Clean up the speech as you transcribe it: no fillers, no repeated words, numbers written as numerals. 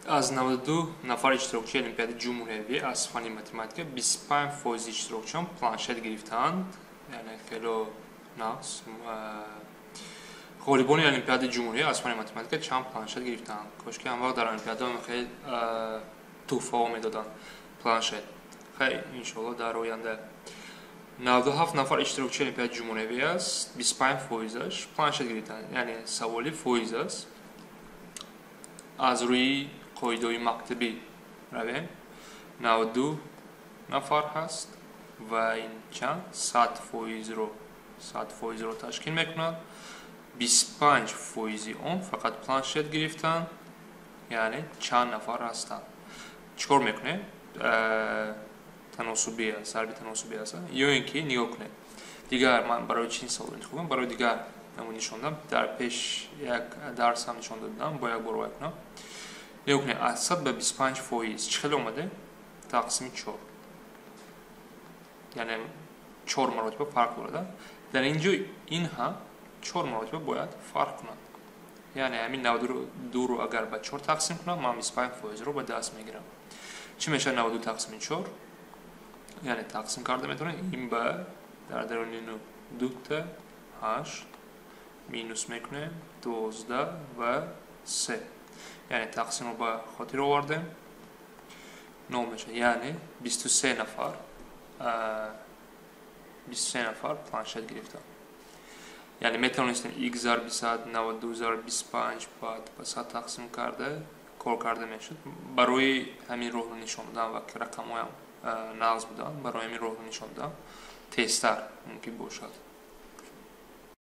Аз 92 нафар иштирокчии Олимпиадаи ҷумҳуриявӣ аз фанни математика 25% иштирокчиён планшет гирифтаанд, яъне хело нағз. Ғолибони Олимпиадаи ҷумҳурӣ аз фанни математика чанд планшет гирифтаанд? Кошки ҳамвақт дар Олимпиада хеле тӯҳфаҳо медоданд, планшет. Хай, иншоалло, дар оянда. 97 нафар иштирокчии Олимпиадаи ҷумҳуриявӣ аст, 25 фоизаш планшет гирифтанд. Яъне саволи фоиз аст. Аз рӯи қоидаҳои мактабӣ равем: 92 нафар ҳаст ва ин чанд 100 фоизро, 100 фоизро ташкил мекунад. 25 фоизи он фақат планшет гирифтанд, яъне чанд нафар ҳастанд? Чӣ кор мекунем? Таносубӣ аст, зарби таносубӣ аст. Ё ин ки нигоҳ кунед, дигар ман барои чӣ савол интихоб, барои дигар намуд нишондам. Дар пеш як дарс ҳам нишон додам, бо як бор вай кунам. Нигоҳ кунед, аз 100 ба 25% чӣ хеле омаде? Тақсими чор, яъне чор маротиба фарқ дорад. Дар ин ҷо ин ҳам чор маротиба бояд фарқ кунад, яъне ҳамин 92-ро агар ба чор тақсим кунам, ман 25 фоизро ба даст мегирам. Чӣ мешавад 92 тақсими чор? Яъне тақсим карда метавонем ин ба дар даруни ну дута ҳашт минус мекунем, 12 ва се. Яъне тақсимро ба хотир овардем, нол мешавад. Яъне 23 нафар, 23 нафар планшет гирифтанд. Яъне метавонистем x зарби 100, 92 зарби 25, баъд ба 100 тақсим карда кор карда мешуд. Барои ҳамин роҳро нишон додам ва рақамҳоям нағз буданд, барои ҳамин роҳро нишон додам, тезтар мумкин бошад.